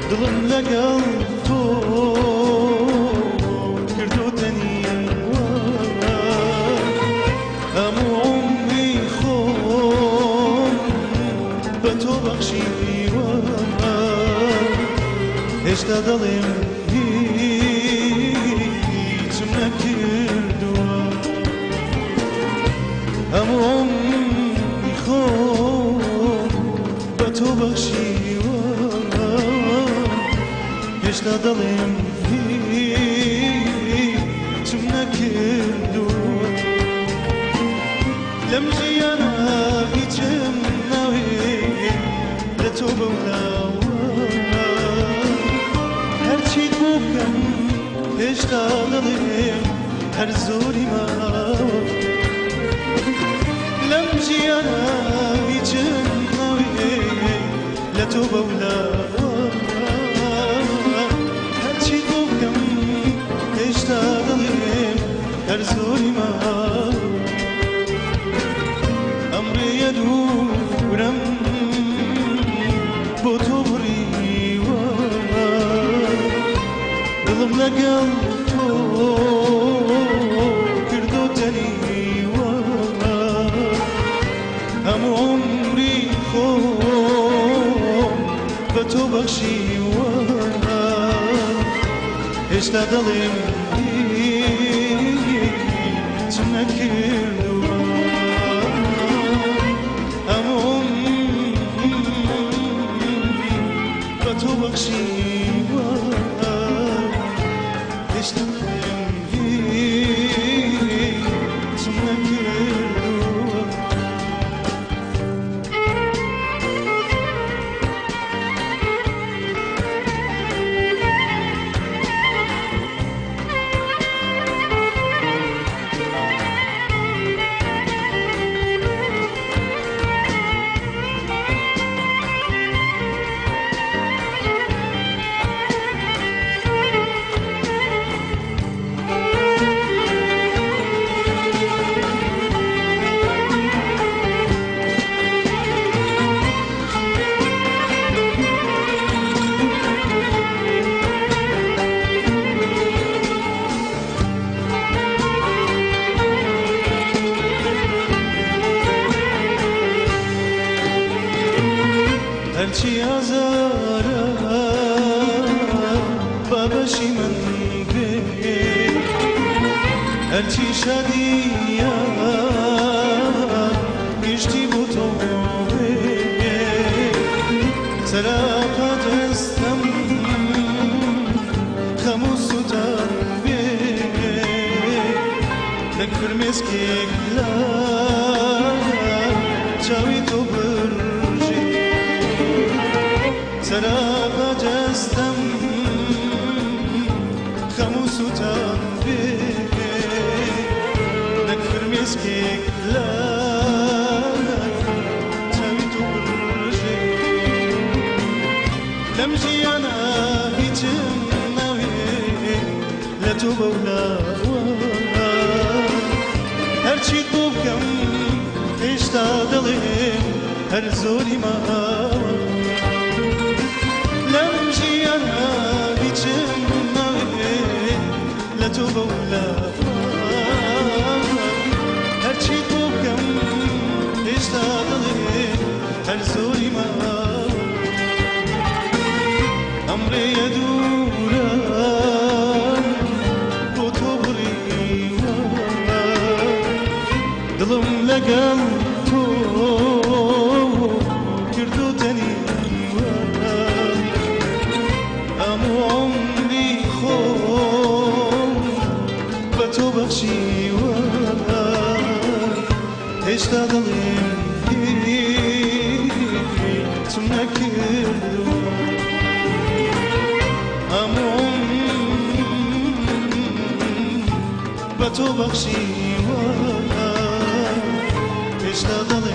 دڵم لەگەڵ تۆ کردۆتە نیوە، هەموو عومری خۆم بە تۆ بەخشیوە، هێشتا دەڵێم هیچم نەکردووە. هەموو عومری خۆم بە تۆ بەخشیوە، هێشتا دەڵێم هیچم نەکردووە. لەم ژیانە هیچم ناوێ لە تۆ بەولاوە، هەرچیت بۆ بکەم هێشتا دەڵێم هەر زۆری ماوە. لەم ژیانە هیچم ناوێ لە تۆ بەولاوە، هەرچیت بۆ بکەم هێشتا دەڵێم هەر زۆری ماوە. ئەم ڕێیە دوورم بۆ تۆ بڕیوە، دڵم لەگەڵ تۆ کردۆتە نیوە، هەموو عومری خۆم بە تۆ بەخشیوە، هێشتا دەڵێم هیچم نەکردووە. هەموو عومرم بە تۆ بەخشیوە، هێشتا دەڵێم هیچم نەکردووە. هەرچی ئازارە بابەشی من بێ، هەرچی شادیە گشتی بۆ تۆ بێ، سەراپا دەستم خەم و سوتان بێ، نەک فرمێسکێک لە چاوی تۆ برژێ، سەراپا جەستەم خەم و سوتان بێ، نەک فرمێسکێک لە چاوی تۆ برژێ. لەم ژیانە هیچم ناوێ لە تۆ بەولاوە، هەرچیت بۆ بکەم هێشتا دەڵێم هەر زۆری ماوە. لەم ژیانە هیچم ناوێ لە تۆ بەولاوە، هەرچیت بۆ بکەم هێشتا دەڵێم هەر زۆری ماوە. ئەم ڕێیە دوورە بۆ تۆ بڕیوە، دڵم لەگەڵ تۆ کردۆتە نیوە، هەموو عومری خۆم بە تۆ بەخشیوە، هێشتا دەڵێم هیچم نەکردووە. هەموو عومرم بە تۆ بەخشیوە، هێشتا دەڵێم